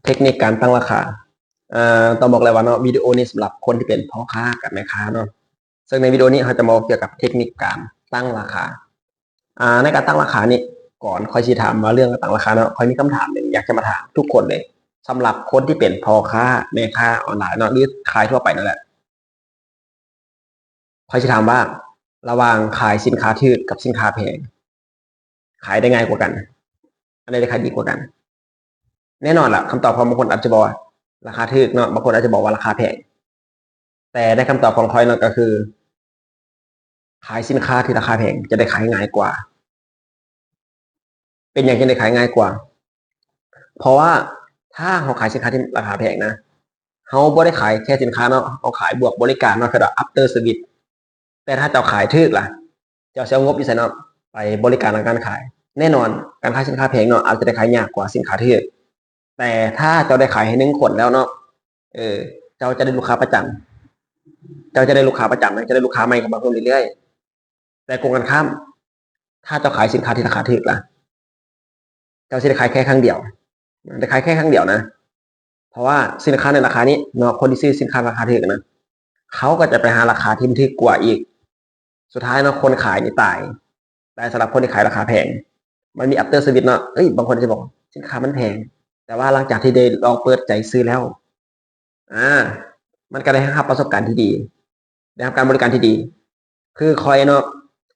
ເທັກນິກການຕັ້ງລາຄາ. ເອີ ຕ້ອງບອກເລີຍວ່າເນາະ ວິດີໂອນີ້ສຳລັບຄົນທີ່ເປັນພໍ່ຄ້າກັບແມ່ຄ້າເນາະ. ເຊິ່ງໃນວິດີໂອນີ້ເຮົາຈະມາເວົ້າກ່ຽວກັບເທັກນິກການຕັ້ງລາຄາ. ອ່າ ໃນການຕັ້ງລາຄານີ້ ກ່ອນຂ້ອຍຊິຖາມວ່າເລື່ອງການຕັ້ງລາຄາເນາະ ຂ້ອຍມີຄຳຖາມໜຶ່ງຢາກຈະມາຖາມທຸກຄົນເລີຍ. ສຳລັບຄົນທີ່ເປັນພໍ່ຄ້າແມ່ຄ້າອອນລາຍເນາະ ຫຼືຂາຍທົ່ວໄປນັ້ນແຫຼະ ຂ້ອຍຊິຖາມວ່າ ລະຫວ່າງຂາຍສິນຄ້າຖືກກັບສິນຄ້າແພງ ຂາຍໄດ້ງ່າຍກວ່າກັນ? ອັນໃດຈະຂາຍດີກວ່າກັນ? ແນ່ນອນລະ ຄຳຕອບຂອງບາງຄົນອາດຈະບອກວ່າລາຄາຖືກເນາະ, ບາງຄົນອາດຈະບອກວ່າລາຄາແພງ. ແຕ່ໃນຄຳຕອບຂອງຂ້ອຍເນາະ ກໍຄື ຂາຍສິນຄ້າທີ່ລາຄາແພງຈະໄດ້ຂາຍງ່າຍກວ່າ. ເປັນຫຍັງຈຶ່ງໄດ້ຂາຍງ່າຍກວ່າ? ເພາະວ່າຖ້າເຮົາຂາຍສິນຄ້າທີ່ລາຄາແພງນະ ເຮົາບໍ່ໄດ້ຂາຍແຄ່ສິນຄ້າເນາະ, ເຮົາຂາຍບວກບໍລິການເນາະ, ເອີ້ນວ່າ after service. ແຕ່ຖ້າເຈົ້າຂາຍຖືກລະ ເຈົ້າຊິເອົາງົບຢູ່ໃສເນາະ ໄປບໍລິການຫຼັງການຂາຍ? ແນ່ນອນ ການຂາຍສິນຄ້າແພງເນາະ ອາດຈະໄດ້ຂາຍຍາກກວ່າສິນຄ້າຖືກ. ແຕ່ຖ້າເຈົ້າໄດ້ຂາຍໃຫ້ໜຶ່ງຄົນແລ້ວເນາະ ເອີ ເຈົ້າຈະໄດ້ລູກຄ້າປະຈຳ, ເຈົ້າຈະໄດ້ລູກຄ້າປະຈຳ ແລະ ຈະໄດ້ລູກຄ້າໃໝ່ເຂົ້າມາເພີ່ມເລື້ອຍໆ. ແຕ່ກົງກັນຂ້າມ ຖ້າເຈົ້າຂາຍສິນຄ້າທີ່ລາຄາຖືກລະ ເຈົ້າຊິໄດ້ຂາຍແຄ່ຄັ້ງດຽວ, ໄດ້ຂາຍແຄ່ຄັ້ງດຽວນະ. ເພາະວ່າສິນຄ້າໃນລາຄານີ້ເນາະ ຄົນທີ່ຊື້ສິນຄ້າລາຄາຖືກນະ ເຂົາກໍຈະໄປຫາລາຄາທີ່ມັນຖືກກວ່າອີກ. ສຸດທ້າຍເນາະ ຄົນຂາຍນີ້ຕາຍ, ແຕ່ສຳລັບຄົນທີ່ຂາຍລາຄາແພງ ມັນມີ after service ເນາະ. ເອີຍ ບາງຄົນອາດຈະບອກ ສິນຄ້າມັນແພງ, ແຕ່ວ່າຫຼັງຈາກທີ່ໄດ້ລອງເປີດໃຈຊື້ແລ້ວ ອາ ມັນກໍໄດ້ຮັບປະສົບການທີ່ດີ, ໄດ້ຮັບການບໍລິການທີ່ດີ. ຄືຂ້ອຍເນາະ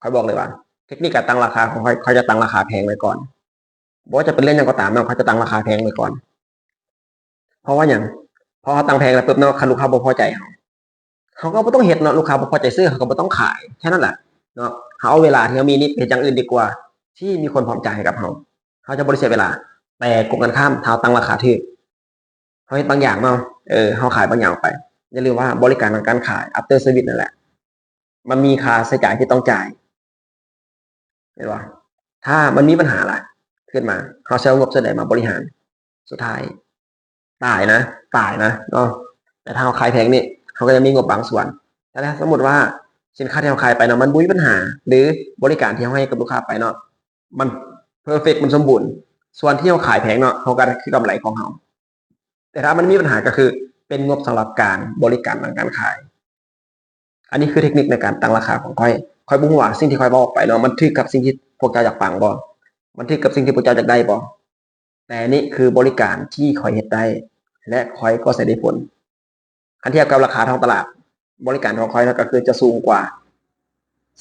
ຂ້ອຍບອກເລີຍວ່າ ເທັກນິກການຕັ້ງລາຄາຂອງຂ້ອຍ ຂ້ອຍຈະຕັ້ງລາຄາແພງໄວ້ກ່ອນ. ບໍ່ວ່າຈະເປັນເລື່ອງຫຍັງກໍຕາມເນາະ ເຂົາຈະຕັ້ງລາຄາແພງໄວ້ກ່ອນ. ເພາະວ່າຫຍັງ? ເພາະເຮົາຕັ້ງແພງແລ້ວປຶບເນາະ ຄັນລູກຄ້າບໍ່ພໍໃຈເຮົາ ເຮົາກໍບໍ່ຕ້ອງເຮັດເນາະ, ລູກຄ້າບໍ່ພໍໃຈຊື້ ເຮົາກໍບໍ່ຕ້ອງຂາຍ ແຄ່ນັ້ນແຫຼະເນາະ. ເຮົາເອົາເວລາທີ່ເຮົາມີນີ້ໄປເຮັດຢ່າງອື່ນດີກວ່າ ທີ່ມີຄວາມພ້ອມຈ່າຍໃຫ້ກັບເຮົາ, ເຮົາຈະບໍ່ໄດ້ເສຍເວລາ. ແຕ່ກົງກັນຂ້າມ ຖ້າເຮົາຕັ້ງລາຄາຖືກ ເຮົາເຮັດບາງຢ່າງເນາະ ເອີ ເຮົາຂາຍບາງຢ່າງອອກໄປ ຢ່າລືມວ່າບໍລິການຫຼັງການຂາຍ after service ນັ້ນແຫຼະ ມັນມີຄ່າໃຊ້ຈ່າຍທີ່ຕ້ອງຈ່າຍ ແມ່ນບໍ່? ຖ້າມັນມີບັນຫາລະຂຶ້ນມາ ເຮົາຊິເອົາງົບສ່ວນໃດມາບໍລິຫານ? ສຸດທ້າຍຕາຍນະ ຕາຍນະເນາະ. ແຕ່ຖ້າເຮົາຂາຍແພງນີ້ ເຮົາກໍຍັງມີງົບບາງສ່ວນ. ແຕ່ຖ້າສົມມຸດວ່າສິນຄ້າທີ່ເຮົາຂາຍໄປເນາະ ມັນບໍ່ມີບັນຫາ ຫຼື ບໍລິການທີ່ເຮົາໃຫ້ກັບລູກຄ້າໄປເນາະ ມັນ perfect ມັນສົມບູນ, ສ່ວນທີ່ເຮົາຂາຍແພງເນາະ ເຮົາກໍໄດ້ຄືກຳໄລຂອງເຮົາ. ແຕ່ຖ້າມັນມີບັນຫາກໍຄືເປັນງົບສຳລັບການບໍລິການຫຼັງການຂາຍ. ອັນນີ້ຄືເທັກນິກໃນການຕັ້ງລາຄາຂອງຂ້ອຍ. ຂ້ອຍບໍ່ຮູ້ວ່າສິ່ງທີ່ຂ້ອຍເວົ້າອອກໄປເນາະ ມັນຖືກກັບສິ່ງທີ່ພວກເຈົ້າຢາກຟັງບໍ່? ມັນຖືກກັບສິ່ງທີ່ພວກເຈົ້າຢາກໄດ້ບໍ່? ແຕ່ນີ້ຄືບໍລິການທີ່ຂ້ອຍເຮັດໄດ້ ແລະ ຂ້ອຍກໍໃຊ້ໄດ້ຜົນ. ຄັນທຽບກັບລາຄາທ້ອງຕະຫຼາດ, ບໍລິການຂອງຂ້ອຍເນາະ ກໍຄືຈະສູງກວ່າ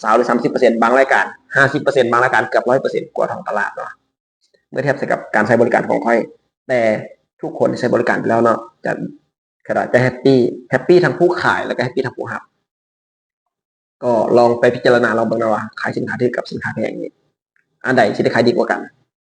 ຊາວ ຫຼື ສາມສິບເປີເຊັນ ບາງລາຍການ, ຫ້າສິບເປີເຊັນ ບາງລາຍການ ເກືອບຮ້ອຍເປີເຊັນ ກວ່າທ້ອງຕະຫຼາດເນາະ. ເມື່ອທຽບໃສ່ກັບການໃຊ້ບໍລິການຂອງຂ້ອຍ, ແຕ່ທຸກຄົນທີ່ໃຊ້ບໍລິການໄປແລ້ວເນາະ ຈະ ຈະແຮັບປີ, ແຮັບປີທັງຜູ້ຂາຍ ແລ້ວກໍແຮັບປີທັງຜູ້ຮັບ. ກໍລອງໄປພິຈາລະນາລອງເບິ່ງເນາະວ່າ ຂາຍສິນຄ້າຖືກກັບສິນຄ້າແພງນີ້ ອັນໃດຊິໄດ້ຂາຍດີກວ່າກັນ?